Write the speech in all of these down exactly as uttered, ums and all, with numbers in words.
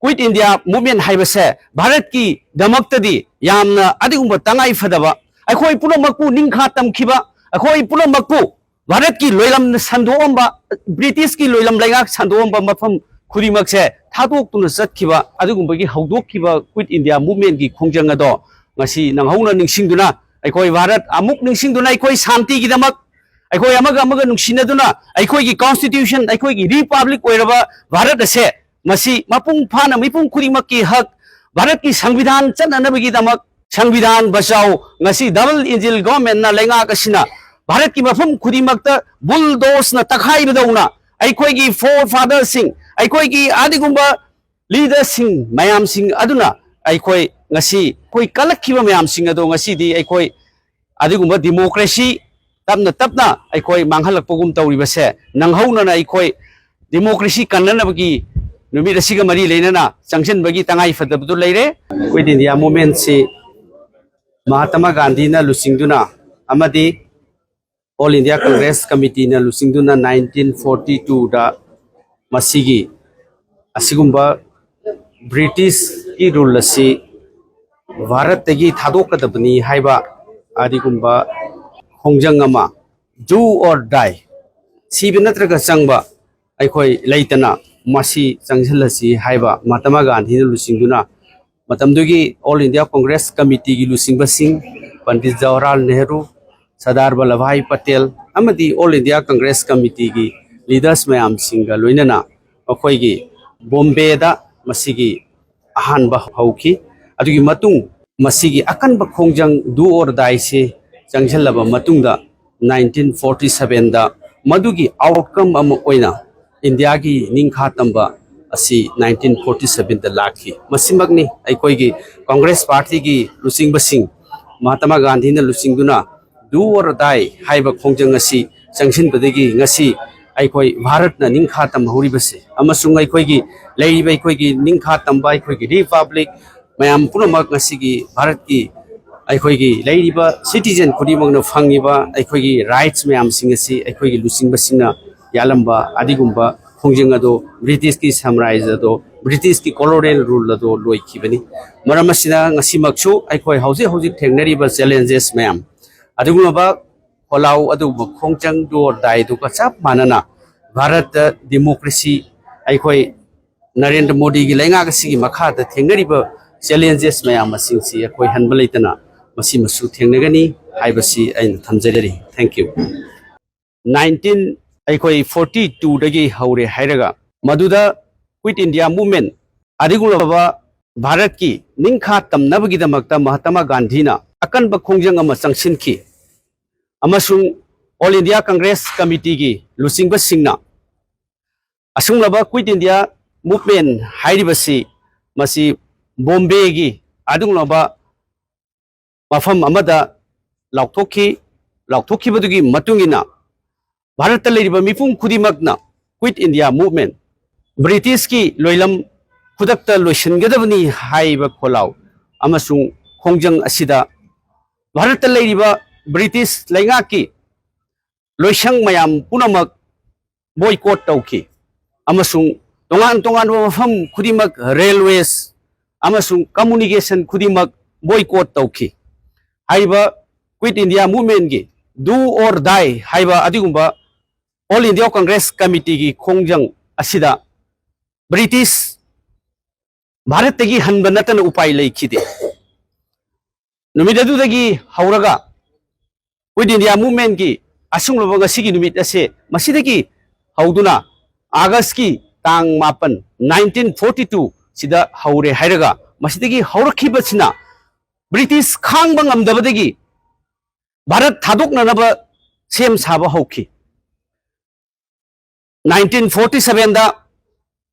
Quit India Movement ꯍꯥꯏꯕꯁꯦ ꯚꯥꯔꯠꯀꯤꯗꯃꯛꯇꯗꯤ ꯌꯥꯝꯅ ꯑꯗꯨꯒꯨꯝꯕ ꯇꯉꯥꯏ ꯐꯗꯕ, ꯑꯩꯈꯣꯏ ꯄꯨꯝꯅꯃꯛꯄꯨ ꯅꯤꯡꯈꯥ ꯇꯝꯈꯤꯕ, ꯑꯩꯈꯣꯏ ꯄꯨꯝꯅꯃꯛꯄꯨ ꯚꯥꯔꯠꯀꯤ ꯂꯣꯏꯂꯝ ꯁꯟꯗꯣꯛꯑꯝꯕ, ꯕ꯭ꯔꯤꯇꯤꯁꯀꯤ ꯂꯣꯏꯂꯝ ꯂꯩꯉꯥꯛ ꯁꯟꯗꯣꯛꯑꯝꯕ ꯃꯐꯝ ꯈꯨꯗꯤꯡꯃꯛꯁꯦ ꯊꯥꯗꯣꯛꯇꯨꯅ ꯆꯠꯈꯤꯕ ꯑꯗꯨꯒꯨꯝꯕꯒꯤ ꯍꯧꯗꯣꯛꯈꯤꯕ Quit India Movementꯀꯤ ꯈꯣꯡꯖꯪ ꯑꯗꯣ ꯉꯁꯤ ꯅꯪꯍꯧꯅ ꯅꯤꯡꯁꯤꯡꯗꯨꯅ, ꯑꯩꯈꯣꯏ ꯚꯥꯔꯠ ꯑꯃꯨꯛ ꯅꯤꯡꯁꯤꯡꯗꯨꯅ, ꯑꯩꯈꯣꯏ ꯁꯥꯟꯇꯤꯒꯤꯗꯃꯛ ꯑꯩꯈꯣꯏ ꯑꯃꯒ ꯑꯃꯒ ꯅꯨꯡꯁꯤꯅꯗꯨꯅ ꯑꯩꯈꯣꯏꯒꯤ constitution, ꯑꯩꯈꯣꯏꯒꯤ republic ꯑꯣꯏꯔꯕ ꯚꯥꯔꯠ ꯑꯁꯦ ꯃꯁꯤ ꯃꯄꯨꯡ ꯐꯥꯅ ꯃꯤꯄꯨꯝ ꯈꯨꯗꯤꯡꯃꯛꯀꯤ ꯍꯛ, ꯚꯥꯔꯠꯀꯤ ꯁꯪꯕꯤꯙꯥꯟ ꯆꯠꯅꯅꯕꯒꯤꯗꯃꯛ ꯁꯪꯕꯤꯙꯥꯟ ꯕꯆꯥꯎ ꯉꯁꯤ double engine governmentꯅ ꯂꯩꯉꯥꯛ ꯑꯁꯤꯅ ꯚꯥꯔꯠꯀꯤ ꯃꯐꯝ ꯈꯨꯗꯤꯡꯃꯛꯇ bulldozerꯅ ꯇꯛꯈꯥꯏꯕꯗꯧꯅ ꯑꯩꯈꯣꯏꯒꯤ forefatherꯁꯤꯡ, ꯑꯩꯈꯣꯏꯒꯤ ꯑꯗꯨꯒꯨꯝꯕ leaderꯁꯤꯡ ꯃꯌꯥꯝꯁꯤꯡ ꯑꯗꯨꯅ ꯑꯩꯈꯣꯏ ꯉꯁꯤ ꯑꯩꯈꯣꯏ ꯀꯜꯂꯛꯈꯤꯕ ꯃꯌꯥꯝꯁꯤꯡ ꯑꯗꯣ ꯉꯁꯤꯗꯤ ꯑꯩꯈꯣꯏ ꯑꯗꯨꯒꯨꯝꯕ democracy ꯇꯞꯅ ꯇꯞꯅ ꯑꯩꯈꯣꯏ ꯃꯥꯡꯍꯜꯂꯛꯄꯒꯨꯝ ꯇꯧꯔꯤꯕꯁꯦ ꯅꯪꯍꯧꯅꯅ ꯑꯩꯈꯣꯏ democracy ꯀꯟꯅꯅꯕꯒꯤ ꯅꯨꯃꯤꯠ ꯑꯁꯤꯒ ꯃꯔꯤ ꯂꯩꯅꯅ ꯆꯪꯁꯤꯟꯕꯒꯤ ꯇꯉꯥꯏ ꯐꯗꯕꯗꯨ ꯂꯩꯔꯦ꯫ Quit India Movementꯁꯤ ꯃꯍꯥꯇꯃꯥ ꯒꯥꯟꯙꯤꯅ ꯂꯨꯆꯤꯡꯗꯨꯅ ꯑꯃꯗꯤ All India Congress Committeeꯅ ꯂꯨꯆꯤꯡꯗꯨꯅ nineteen forty twoꯗ ꯃꯁꯤꯒꯤ ꯑꯁꯤꯒꯨꯝꯕ ꯕ꯭ꯔꯤꯇꯤꯁꯀꯤ rule ꯑꯁꯤ ꯚꯥꯔꯠꯇꯒꯤ ꯊꯥꯗꯣꯛꯀꯗꯕꯅꯤ ꯍꯥꯏꯕ ꯑꯗꯨꯒꯨꯝꯕ ꯈꯣꯡꯖꯪ ꯑꯃ, do or die, ꯁꯤꯕ ꯅꯠꯇ꯭ꯔꯒ ꯆꯪꯕ ꯑꯩꯈꯣꯏ ꯂꯩꯇꯅ ꯃꯁꯤ ꯆꯪꯁꯤꯜꯂꯁꯤ ꯍꯥꯏꯕ ꯃꯍꯥꯇꯃꯥ ꯒꯥꯟꯙꯤꯅ ꯂꯨꯆꯤꯡꯗꯨꯅ ꯃꯇꯝꯗꯨꯒꯤ All India Congress Committeeꯒꯤ ꯂꯨꯆꯤꯡꯕꯁꯤꯡ Pandit Jawaharlal Nehru, Sardar Vallabhbhai Patel ꯑꯃꯗꯤ All India Congress Committeeꯒꯤ leaders ꯃꯌꯥꯝꯁꯤꯡꯒ ꯂꯣꯏꯅꯅ ꯃꯈꯣꯏꯒꯤ ꯕꯣꯝꯕꯦꯗ ꯃꯁꯤꯒꯤ ꯑꯍꯥꯟꯕ ꯍꯧꯈꯤ꯫ ꯑꯗꯨꯒꯤ ꯃꯇꯨꯡ ꯃꯁꯤꯒꯤ ꯑꯀꯟꯕ ꯈꯣꯡꯖꯪ do or dieꯁꯤ ꯆꯪꯁꯤꯜꯂꯕ ꯃꯇꯨꯡꯗ nineteen forty sevenꯗ ꯃꯗꯨꯒꯤ outcome ꯑꯃ ꯑꯣꯏꯅ ꯏꯟꯗꯤꯌꯥꯒꯤ ꯅꯤꯡꯈꯥ ꯇꯝꯕ ꯑꯁꯤ nineteen forty sevenꯗ ꯂꯥꯛꯈꯤ꯫ ꯃꯁꯤꯃꯛꯅꯤ ꯑꯩꯈꯣꯏꯒꯤ Congress Partyꯒꯤ ꯂꯨꯆꯤꯡꯕꯁꯤꯡ ꯃꯍꯥꯇꯃꯥ ꯒꯥꯟꯙꯤꯅ ꯂꯨꯆꯤꯡꯗꯨꯅ do or die ꯍꯥꯏꯕ ꯈꯣꯡꯖꯪ ꯑꯁꯤ ꯆꯪꯁꯤꯟꯕꯗꯒꯤ ꯉꯁꯤ ꯑꯩꯈꯣꯏ ꯚꯥꯔꯠꯅ ꯅꯤꯡꯈꯥ ꯇꯝꯍꯧꯔꯤꯕꯁꯤ ꯑꯃꯁꯨꯡ ꯑꯩꯈꯣꯏꯒꯤ ꯂꯩꯔꯤꯕ ꯑꯩꯈꯣꯏꯒꯤ ꯅꯤꯡꯈꯥ ꯇꯝꯕ ꯑꯩꯈꯣꯏꯒꯤ republic ꯃꯌꯥꯝ ꯄꯨꯝꯅꯃꯛ ꯉꯁꯤꯒꯤ ꯚꯥꯔꯠꯀꯤ ꯑꯩꯈꯣꯏꯒꯤ ꯂꯩꯔꯤꯕ citizen ꯈꯨꯗꯤꯡꯃꯛꯅ ꯐꯪꯉꯤꯕ ꯑꯩꯈꯣꯏꯒꯤ rights ꯃꯌꯥꯝꯁꯤꯡ ꯑꯁꯤ ꯑꯩꯈꯣꯏꯒꯤ ꯂꯨꯆꯤꯡꯕꯁꯤꯡꯅ ꯌꯥꯜꯂꯝꯕ ꯑꯗꯨꯒꯨꯝꯕ ꯈꯣꯡꯖꯪ ꯑꯗꯣ ꯕ꯭ꯔꯤꯇꯤꯁꯀꯤ ꯁꯥꯝꯔꯥꯖ꯭ꯌ ꯑꯗꯣ ꯕ꯭ꯔꯤꯇꯤꯁꯀꯤ ꯀꯣꯂꯣꯅꯤꯌꯦꯜ ꯔꯨꯜ ꯑꯗꯨ ꯂꯣꯏꯈꯤꯕꯅꯤ꯫ ꯃꯔꯝ ꯑꯁꯤꯅ ꯉꯁꯤꯃꯛꯁꯨ ꯑꯩꯈꯣꯏ ꯍꯧꯖꯤꯛ ꯍꯧꯖꯤꯛ ꯊꯦꯡꯅꯔꯤꯕ ꯆꯦꯂꯦꯟꯖꯦꯁ ꯃꯌꯥꯝ, ꯑꯗꯨꯒꯨꯝꯂꯕ ꯈꯣꯜꯂꯥꯎ ꯑꯗꯨꯒꯨꯝꯕ ꯈꯣꯡꯖꯪ, do or die ꯑꯗꯨꯒ ꯆꯞ ꯃꯥꯟꯅꯅ ꯚꯥꯔꯠꯇ ꯗꯤꯃꯣꯀ꯭ꯔꯦꯁꯤ, ꯑꯩꯈꯣꯏ ꯅꯔꯦꯟꯗ꯭ꯔ ꯃꯣꯗꯤꯒꯤ ꯂꯩꯉꯥꯛ ꯑꯁꯤꯒꯤ ꯃꯈꯥꯗ ꯊꯦꯡꯅꯔꯤꯕ ꯆꯦꯂꯦꯟꯖꯦꯁ ꯃꯌꯥꯝ ꯑꯁꯤꯡꯁꯤ ꯑꯩꯈꯣꯏ ꯍꯟꯕ ꯂꯩꯇꯅ ꯃꯁꯤꯃꯁꯨ ꯊꯦꯡꯅꯒꯅꯤ ꯍꯥꯏꯕꯁꯤ ꯑꯩꯅ ꯊꯝꯖꯔꯤ꯫ Thank you꯫ ꯅꯥꯏꯟꯇꯤꯟ, ꯑꯩꯈꯣꯏ ꯐꯣꯔꯇꯤ ꯇꯨꯗꯒꯤ ꯍꯧꯔꯦ ꯍꯥꯏꯔꯒ, ꯃꯗꯨꯗ ꯀ꯭ꯋꯤꯠ ꯏꯟꯗꯤꯌꯥ ꯃꯨꯚꯃꯦꯟ, ꯑꯗꯨꯒꯨꯝꯂꯕ ꯚꯥꯔꯠꯀꯤ ꯅꯤꯡꯈꯥ ꯇꯝꯅꯕꯒꯤꯗꯃꯛꯇ ꯃꯍꯥꯇꯃꯥ ꯒꯥꯟꯙꯤꯅ ꯑꯀꯟꯕ ꯈꯣꯡꯖꯪ ꯑꯃ ꯆꯪꯁꯤꯟꯈꯤ, ꯑꯃꯁꯨꯡ ꯑꯣꯜ ꯏꯟꯗꯤꯌꯥ ꯀꯪꯒ꯭ꯔꯦꯁ ꯀꯃꯤꯇꯤꯒꯤ ꯂꯨꯆꯤꯡꯕꯁꯤꯡꯅ ꯑꯁꯨꯝꯂꯕ ꯀ꯭ꯋꯤꯠ ꯏꯟꯗꯤꯌꯥ ꯃꯨꯚꯃꯦꯟ ꯍꯥꯏꯔꯤꯕꯁꯤ, ꯃꯁꯤ ꯕꯣꯝꯕꯦꯒꯤ ꯑꯗꯨꯒꯨꯝꯂꯕ ꯃꯐꯝ ꯑꯃꯗ ꯂꯥꯎꯊꯣꯛꯈꯤ꯫ ꯂꯥꯎꯊꯣꯛꯈꯤꯕꯗꯨꯒꯤ ꯃꯇꯨꯡ ꯏꯟꯅ ꯚꯥꯔꯠꯇ ꯂꯩꯔꯤꯕ ꯃꯤꯄꯨꯝ ꯈꯨꯗꯤꯡꯃꯛꯅ ꯀ꯭ꯋꯤꯠ ꯏꯟꯗꯤꯌꯥ ꯃꯨꯚꯃꯦꯟ, ꯕ꯭ꯔꯤꯇꯤꯁꯀꯤ ꯂꯣꯏꯂꯝ ꯈꯨꯗꯛꯇ ꯂꯣꯏꯁꯤꯟꯒꯗꯕꯅꯤ ꯍꯥꯏꯕ ꯈꯣꯜꯂꯥꯎ ꯑꯃꯁꯨꯡ ꯈꯣꯡꯖꯪ ꯑꯁꯤꯗ ꯚꯥꯔꯠꯇ ꯂꯩꯔꯤꯕ ꯕ꯭ꯔꯤꯇꯤꯁ ꯂꯩꯉꯥꯛꯀꯤ ꯂꯣꯏꯁꯪ ꯃꯌꯥꯝ ꯄꯨꯝꯅꯃꯛ ꯕꯣꯏꯀꯣꯠ ꯇꯧꯈꯤ, ꯑꯃꯁꯨꯡ ꯇꯣꯉꯥꯟ ꯇꯣꯉꯥꯟꯕ ꯃꯐꯝ ꯈꯨꯗꯤꯡꯃꯛ, ꯔꯦꯜꯋꯦꯁ ꯑꯃꯁꯨꯡ ꯀꯝꯃꯨꯅꯤꯀꯦꯁꯟ ꯈꯨꯗꯤꯡꯃꯛ ꯕꯣꯏꯀꯣꯠ ꯇꯧꯈꯤ꯫ ꯍꯥꯏꯔꯤꯕ ꯀ꯭ꯋꯤꯠ ꯏꯟꯗꯤꯌꯥ ꯃꯨꯚꯃꯦꯟꯒꯤ do or die ꯍꯥꯏꯕ ꯑꯗꯨꯒꯨꯝꯕ ꯑꯣꯜ ꯏꯟꯗꯤꯌꯥ ꯀꯪꯒ꯭ꯔꯦꯁ ꯀꯃꯤꯇꯤꯒꯤ ꯈꯣꯡꯖꯪ ꯑꯁꯤꯗ ꯕ꯭ꯔꯤꯇꯤꯁ ꯚꯥꯔꯠꯇꯒꯤ ꯍꯟꯕ ꯅꯠꯇꯅ ꯎꯄꯥꯏ ꯂꯩꯈꯤꯗꯦ꯫ ꯅꯨꯃꯤꯠ ꯑꯗꯨꯗꯒꯤ ꯍꯧꯔꯒ ꯀ꯭ꯋꯤꯠ ꯏꯟꯗꯤꯌꯥ ꯃꯨꯚꯃꯦꯟꯒꯤ ꯑꯁꯨꯡꯂꯕ ꯉꯁꯤꯒꯤ ꯅꯨꯃꯤꯠ ꯑꯁꯦ, ꯃꯁꯤꯗꯒꯤ ꯍꯧꯗꯨꯅ ꯑꯥꯒꯁꯀꯤ ꯇꯥꯡ ꯃꯥꯄꯟ, ꯅꯥꯏꯟꯇꯤꯟ ꯐꯣꯔꯇꯤ ꯇꯨ ꯁꯤꯗ ꯍꯧꯔꯦ ꯍꯥꯏꯔꯒ, ꯃꯁꯤꯗꯒꯤ ꯍꯧꯔꯛꯈꯤꯕꯁꯤꯅ ꯕ꯭ꯔꯤꯇꯤꯁ ꯈꯥꯡꯕ ꯉꯝꯗꯕꯗꯒꯤ ꯚꯥꯔꯠ ꯊꯥꯗꯣꯛꯅꯅꯕ ꯁꯦꯝ ꯁꯥꯕ ꯍꯧꯈꯤ꯫ ꯅꯥꯏꯟꯇꯤꯟ ꯐꯣꯔꯇꯤ ꯁꯚꯦꯟꯗ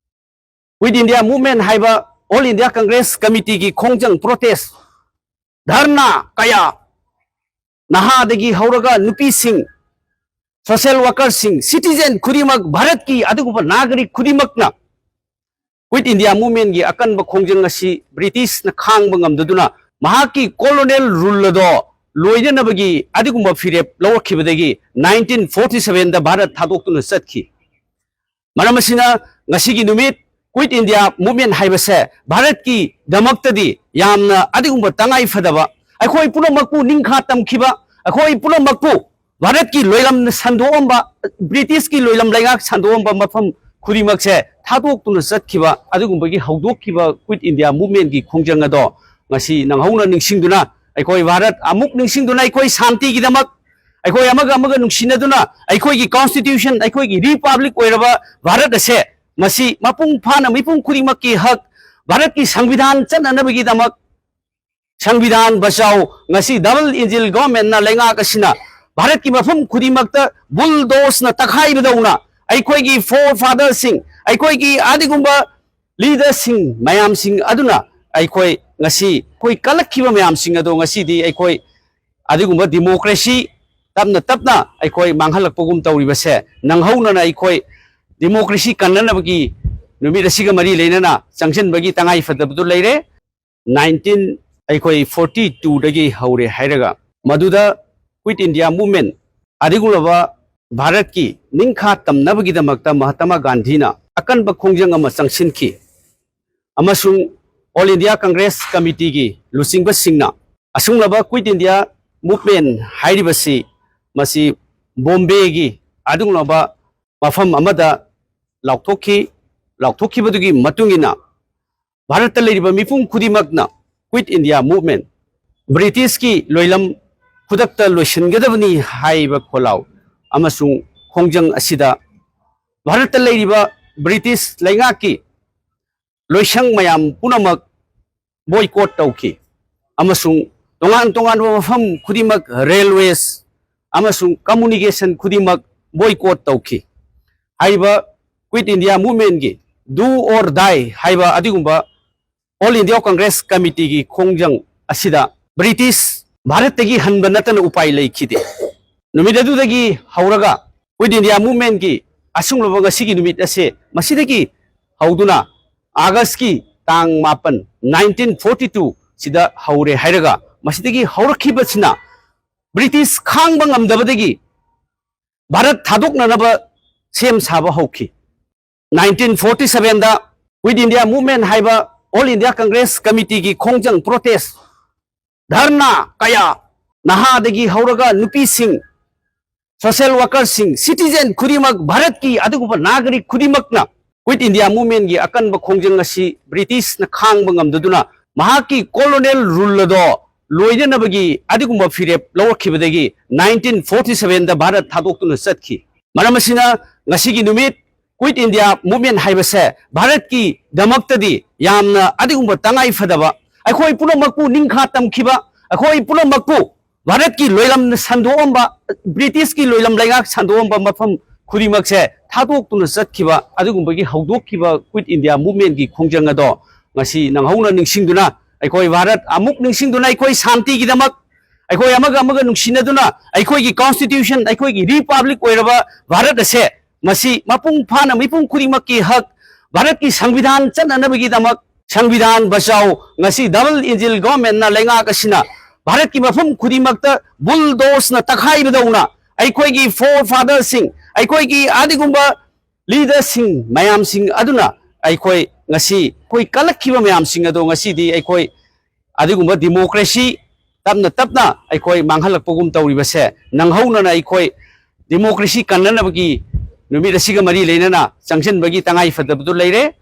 ꯀ꯭ꯋꯤꯠ ꯏꯟꯗꯤꯌꯥ ꯃꯨꯚꯃꯦꯟ ꯍꯥꯏꯕ ꯑꯣꯜ ꯏꯟꯗꯤꯌꯥ ꯀꯪꯒ꯭ꯔꯦꯁ ꯀꯃꯤꯇꯤꯒꯤ ꯈꯣꯡꯖꯪ, ꯄ꯭ꯔꯣꯇꯦꯁ, ꯙꯔꯅꯥ ꯀꯌꯥ, ꯅꯍꯥꯗꯒꯤ ꯍꯧꯔꯒ ꯅꯨꯄꯤꯁꯤꯡ, ꯁꯣꯁꯤꯌꯦꯜ ꯋꯥꯔꯀꯔꯁꯤꯡ, ꯁꯤꯇꯤꯖꯦꯟ ꯈꯨꯗꯤꯡꯃꯛ, ꯚꯥꯔꯠꯀꯤ ꯑꯗꯨꯒꯨꯝꯕ ꯅꯥꯒꯔꯤꯛ ꯈꯨꯗꯤꯡꯃꯛꯅ ꯀ꯭ꯋꯤꯠ ꯏꯟꯗꯤꯌꯥ ꯃꯨꯚꯃꯦꯟꯒꯤ ꯑꯀꯟꯕ ꯈꯣꯡꯖꯪ ꯑꯁꯤ ꯕ꯭ꯔꯤꯇꯤꯁꯅ ꯈꯥꯡꯕ ꯉꯝꯗꯗꯨꯅ ꯃꯍꯥꯛꯀꯤ ꯀꯣꯂꯣꯅꯤꯌꯦꯜ ꯔꯨꯜ ꯑꯗꯣ ꯂꯣꯏꯅꯅꯕꯒꯤ ꯑꯗꯨꯒꯨꯝꯕ ꯐꯤꯔꯦꯞ ꯂꯧꯔꯛꯈꯤꯕꯗꯒꯤ ꯅꯥꯏꯟꯇꯤꯟ ꯐꯣꯔꯇꯤ ꯁꯚꯦꯟꯗ ꯚꯥꯔꯠ ꯊꯥꯗꯣꯛꯇꯨꯅ ꯆꯠꯈꯤ꯫ ꯃꯔꯝ ꯑꯁꯤꯅ ꯉꯁꯤꯒꯤ ꯅꯨꯃꯤꯠ Quit India Movement ꯍꯥꯏꯕꯁꯦ ꯚꯥꯔꯠꯀꯤꯗꯃꯛꯇꯗꯤ ꯌꯥꯝꯅ ꯑꯗꯨꯒꯨꯝꯕ ꯇꯉꯥꯏ ꯐꯗꯕ, ꯑꯩꯈꯣꯏ ꯄꯨꯝꯅꯃꯛꯄꯨ ꯅꯤꯡꯈꯥ ꯇꯝꯈꯤꯕ, ꯑꯩꯈꯣꯏ ꯄꯨꯝꯅꯃꯛꯄꯨ ꯚꯥꯔꯠꯀꯤ ꯂꯣꯏꯂꯝ ꯁꯟꯗꯣꯛꯑꯝꯕ, ꯕ꯭ꯔꯤꯇꯤꯁꯀꯤ ꯂꯣꯏꯂꯝ ꯂꯩꯉꯥꯛ ꯁꯟꯗꯣꯛꯑꯝꯕ ꯃꯐꯝ ꯈꯨꯗꯤꯡꯃꯛꯁꯦ ꯊꯥꯗꯣꯛꯇꯨꯅ ꯆꯠꯈꯤꯕ ꯑꯗꯨꯒꯨꯝꯕꯒꯤ ꯍꯧꯗꯣꯛꯈꯤꯕ Quit India Movementꯀꯤ ꯈꯣꯡꯖꯪ ꯑꯗꯣ ꯉꯁꯤ ꯅꯪꯍꯧꯅ ꯅꯤꯡꯁꯤꯡꯗꯨꯅ, ꯑꯩꯈꯣꯏ ꯚꯥꯔꯠ ꯑꯃꯨꯛ ꯅꯤꯡꯁꯤꯡꯗꯨꯅ, ꯑꯩꯈꯣꯏ ꯁꯥꯟꯇꯤꯒꯤꯗꯃꯛ, ꯑꯩꯈꯣꯏ ꯑꯃꯒ ꯑꯃꯒ ꯅꯨꯡꯁꯤꯅꯗꯨꯅ, ꯑꯩꯈꯣꯏꯒꯤ Constitution, ꯑꯩꯈꯣꯏꯒꯤ Republic ꯑꯣꯏꯔꯕ ꯚꯥꯔꯠ ꯑꯁꯦ ꯃꯁꯤ ꯃꯄꯨꯡ ꯐꯥꯅ ꯃꯤꯄꯨꯝ ꯈꯨꯗꯤꯡꯃꯛꯀꯤ ꯍꯛ, ꯚꯥꯔꯠꯀꯤ ꯁꯪꯕꯤꯙꯥꯟ ꯆꯠꯅꯅꯕꯒꯤꯗꯃꯛ ꯁꯪꯕꯤꯙꯥꯟ ꯕꯆꯥꯎ, ꯉꯁꯤ Double Engine Governmentꯅ ꯂꯩꯉꯥꯛ ꯑꯁꯤꯅ ꯚꯥꯔꯠꯀꯤ ꯃꯐꯝ ꯈꯨꯗꯤꯡꯃꯛꯇ bulldozeꯅ ꯇꯛꯈꯥꯏꯕꯗꯧꯅ ꯑꯩꯈꯣꯏꯒꯤ forefatherꯁꯤꯡ, ꯑꯩꯈꯣꯏꯒꯤ ꯑꯗꯨꯒꯨꯝꯕ leaderꯁꯤꯡ ꯃꯌꯥꯝꯁꯤꯡ ꯑꯗꯨꯅ ꯑꯩꯈꯣꯏ ꯉꯁꯤ ꯑꯩꯈꯣꯏ ꯀꯜꯂꯛꯈꯤꯕ ꯃꯌꯥꯝꯁꯤꯡ ꯑꯗꯣ ꯉꯁꯤꯗꯤ ꯑꯩꯈꯣꯏ ꯑꯗꯨꯒꯨꯝꯕ democracy ꯇꯞꯅ ꯇꯞꯅ ꯑꯩꯈꯣꯏ ꯃꯥꯡꯍꯜꯂꯛꯄꯒꯨꯝ ꯇꯧꯔꯤꯕꯁꯦ ꯅꯪꯍꯧꯅꯅ ꯑꯩꯈꯣꯏ democracy ꯀꯟꯅꯅꯕꯒꯤ ꯅꯨꯃꯤꯠ ꯑꯁꯤꯒ ꯃꯔꯤ ꯂꯩꯅꯅ ꯆꯪꯁꯤꯟꯕꯒꯤ ꯇꯉꯥꯏ ꯐꯗꯕꯗꯨ ꯂꯩꯔꯦ꯫ Nineteen ꯑꯩꯈꯣꯏ forty twoꯗꯒꯤ ꯍꯧꯔꯦ ꯍꯥꯏꯔꯒ ꯃꯗꯨꯗ Quit India Movement ꯑꯗꯨꯒꯨꯝꯂꯕ ꯚꯥꯔꯠꯀꯤ ꯅꯤꯡꯈꯥ ꯇꯝꯅꯕꯒꯤꯗꯃꯛꯇ ꯃꯍꯥꯇꯃꯥ ꯒꯥꯟꯙꯤꯅ ꯑꯀꯟꯕ ꯈꯣꯡꯖꯪ ꯑꯃ ꯆꯪꯁꯤꯟꯈꯤ꯫ ꯑꯃꯁꯨꯡ All India Congress Committeeꯒꯤ ꯂꯨꯆꯤꯡꯕꯁꯤꯡꯅ ꯑꯁꯨꯝꯂꯕ Quit India Movement ꯍꯥꯏꯔꯤꯕꯁꯤ ꯃꯁꯤ ꯕꯣꯝꯕꯦꯒꯤ ꯑꯗꯨꯒꯨꯝꯂꯕ ꯃꯐꯝ ꯑꯃꯗ ꯂꯥꯎꯊꯣꯛꯈꯤ꯫ ꯂꯥꯎꯊꯣꯛꯈꯤꯕꯗꯨꯒꯤ ꯃꯇꯨꯡ ꯏꯟꯅ ꯚꯥꯔꯠꯇ ꯂꯩꯔꯤꯕ ꯃꯤꯄꯨꯝ ꯈꯨꯗꯤꯡꯃꯛꯅ Quit India Movement, ꯕ꯭ꯔꯤꯇꯤꯁꯀꯤ ꯂꯣꯏꯂꯝ ꯈꯨꯗꯛꯇ ꯂꯣꯏꯁꯤꯟꯒꯗꯕꯅꯤ ꯍꯥꯏꯕ ꯈꯣꯜꯂꯥꯎ ꯑꯃꯁꯨꯡ ꯈꯣꯡꯖꯪ ꯑꯁꯤꯗ ꯚꯥꯔꯠꯇ ꯂꯩꯔꯤꯕ ꯕ꯭ꯔꯤꯇꯤꯁ ꯂꯩꯉꯥꯛꯀꯤ ꯂꯣꯏꯁꯪ ꯃꯌꯥꯝ ꯄꯨꯝꯅꯃꯛ boycott ꯇꯧꯈꯤ ꯑꯃꯁꯨꯡ ꯇꯣꯉꯥꯟ ꯇꯣꯉꯥꯟꯕ ꯃꯐꯝ ꯈꯨꯗꯤꯡꯃꯛ railways ꯑꯃꯁꯨꯡ communication ꯈꯨꯗꯤꯡꯃꯛ boycott ꯇꯧꯈꯤ꯫ ꯍꯥꯏꯔꯤꯕ Quit India Movementꯀꯤ Do or Die ꯍꯥꯏꯕ ꯑꯗꯨꯒꯨꯝꯕ All India Congress Committeeꯒꯤ ꯈꯣꯡꯖꯪ ꯑꯁꯤꯗ ꯕ꯭ꯔꯤꯇꯤꯁ ꯚꯥꯔꯠꯇꯒꯤ ꯍꯟꯕ ꯅꯠꯇꯅ ꯎꯄꯥꯏ ꯂꯩꯈꯤꯗꯦ꯫ ꯅꯨꯃꯤꯠ ꯑꯗꯨꯗꯒꯤ ꯍꯧꯔꯒ Quit India Movementꯀꯤ ꯑꯁꯨꯝꯂꯕ ꯉꯁꯤꯒꯤ ꯅꯨꯃꯤꯠ ꯑꯁꯦ ꯃꯁꯤꯗꯒꯤ ꯍꯧꯗꯨꯅ ꯑꯥꯒꯁꯀꯤ ꯇꯥꯡ ꯃꯥꯄꯟ, nineteen forty two ꯁꯤꯗ ꯍꯧꯔꯦ ꯍꯥꯏꯔꯒ ꯃꯁꯤꯗꯒꯤ ꯍꯧꯔꯛꯈꯤꯕꯁꯤꯅ ꯕ꯭ꯔꯤꯇꯤꯁ ꯈꯥꯡꯕ ꯉꯝꯗꯕꯗꯒꯤ ꯚꯥꯔꯠ ꯊꯥꯗꯣꯛꯅꯅꯕ ꯁꯦꯝ ꯁꯥꯕ ꯍꯧꯈꯤ꯫ Nineteen forty sevenꯗ Quit India Movement ꯍꯥꯏꯕ All India Congress Committeeꯒꯤ ꯈꯣꯡꯖꯪ, protest, ꯙꯔꯅꯥ ꯀꯌꯥ, ꯅꯍꯥꯗꯒꯤ ꯍꯧꯔꯒ ꯅꯨꯄꯤꯁꯤꯡ, social workerꯁꯤꯡ, citizen ꯈꯨꯗꯤꯡꯃꯛ, ꯚꯥꯔꯠꯀꯤ ꯑꯗꯨꯒꯨꯝꯕ ꯅꯥꯒꯔꯤꯛ ꯈꯨꯗꯤꯡꯃꯛꯅ Quit India Movementꯒꯤ ꯑꯀꯟꯕ ꯈꯣꯡꯖꯪ ꯑꯁꯤ ꯕ꯭ꯔꯤꯇꯤꯁꯅ ꯈꯥꯡꯕ ꯉꯝꯗꯗꯨꯅ ꯃꯍꯥꯛꯀꯤ colonial rule ꯑꯗꯣ ꯂꯣꯏꯅꯅꯕꯒꯤ ꯑꯗꯨꯒꯨꯝꯕ ꯐꯤꯔꯦꯞ ꯂꯧꯔꯛꯈꯤꯕꯗꯒꯤ nineteen forty sevenꯗ ꯚꯥꯔꯠ ꯊꯥꯗꯣꯛꯇꯨꯅ ꯆꯠꯈꯤ꯫ ꯃꯔꯝ ꯑꯁꯤꯅ ꯉꯁꯤꯒꯤ ꯅꯨꯃꯤꯠ Quit India Movement ꯍꯥꯏꯕꯁꯦ ꯚꯥꯔꯠꯀꯤꯗꯃꯛꯇꯗꯤ ꯌꯥꯝꯅ ꯑꯗꯨꯒꯨꯝꯕ ꯇꯉꯥꯏ ꯐꯗꯕ, ꯑꯩꯈꯣꯏ ꯄꯨꯝꯅꯃꯛꯄꯨ ꯅꯤꯡꯈꯥ ꯇꯝꯈꯤꯕ, ꯑꯩꯈꯣꯏ ꯄꯨꯝꯅꯃꯛꯄꯨ ꯚꯥꯔꯠꯀꯤ ꯂꯣꯏꯂꯝ ꯁꯟꯗꯣꯛꯑꯝꯕ, ꯕ꯭ꯔꯤꯇꯤꯁꯀꯤ ꯂꯣꯏꯂꯝ ꯂꯩꯉꯥꯛ ꯁꯟꯗꯣꯛꯑꯝꯕ ꯃꯐꯝ ꯈꯨꯗꯤꯡꯃꯛꯁꯦ ꯊꯥꯗꯣꯛꯇꯨꯅ ꯆꯠꯈꯤꯕ ꯑꯗꯨꯒꯨꯝꯕꯒꯤ ꯍꯧꯗꯣꯛꯈꯤꯕ Quit India Movementꯀꯤ ꯈꯣꯡꯖꯪ ꯑꯗꯣ ꯉꯁꯤ ꯅꯪꯍꯧꯅ ꯅꯤꯡꯁꯤꯡꯗꯨꯅ, ꯑꯩꯈꯣꯏ ꯚꯥꯔꯠ ꯑꯃꯨꯛ ꯅꯤꯡꯁꯤꯡꯗꯨꯅ, ꯑꯩꯈꯣꯏ ꯁꯥꯟꯇꯤꯒꯤꯗꯃꯛ, ꯑꯩꯈꯣꯏ ꯑꯃꯒ ꯑꯃꯒ ꯅꯨꯡꯁꯤꯅꯗꯨꯅ, ꯑꯩꯈꯣꯏꯒꯤ constitution, ꯑꯩꯈꯣꯏꯒꯤ republic ꯑꯣꯏꯔꯕ ꯚꯥꯔꯠ ꯑꯁꯦ, ꯃꯁꯤ ꯃꯄꯨꯡ ꯐꯥꯅ ꯃꯤꯄꯨꯝ ꯈꯨꯗꯤꯡꯃꯛꯀꯤ ꯍꯛ, ꯚꯥꯔꯠꯀꯤ ꯁꯪꯕꯤꯙꯥꯟ ꯆꯠꯅꯅꯕꯒꯤꯗꯃꯛ, ꯁꯪꯕꯤꯙꯥꯟ ꯕꯆꯥꯎ, ꯉꯁꯤ double engine governmentꯅ, ꯂꯩꯉꯥꯛ ꯑꯁꯤꯅ ꯚꯥꯔꯠꯀꯤ ꯃꯐꯝ ꯈꯨꯗꯤꯡꯃꯛꯇ bulldozeꯅ ꯇꯛꯈꯥꯏꯕꯗꯧꯅ, ꯑꯩꯈꯣꯏꯒꯤ forefatherꯁꯤꯡ, ꯑꯩꯈꯣꯏꯒꯤ ꯑꯗꯨꯒꯨꯝꯕ leaderꯁꯤꯡ ꯃꯌꯥꯝꯁꯤꯡ ꯑꯗꯨꯅ ꯑꯩꯈꯣꯏ ꯉꯁꯤ ꯑꯩꯈꯣꯏ ꯀꯜꯂꯛꯈꯤꯕ ꯃꯌꯥꯝꯁꯤꯡ ꯑꯗꯣ ꯉꯁꯤꯗꯤ ꯑꯩꯈꯣꯏ ꯑꯗꯨꯒꯨꯝꯕ democracy ꯇꯞꯅ ꯇꯞꯅ ꯑꯩꯈꯣꯏ ꯃꯥꯡꯍꯜꯂꯛꯄꯒꯨꯝ ꯇꯧꯔꯤꯕꯁꯦ ꯅꯪꯍꯧꯅꯅ ꯑꯩꯈꯣꯏ democracy ꯀꯟꯅꯅꯕꯒꯤ ꯅꯨꯃꯤꯠ ꯑꯁꯤꯒ ꯃꯔꯤ ꯂꯩꯅꯅ ꯆꯪꯁꯤꯟꯕꯒꯤ ꯇꯉꯥꯏ ꯐꯗꯕꯗꯨ ꯂꯩꯔꯦ꯫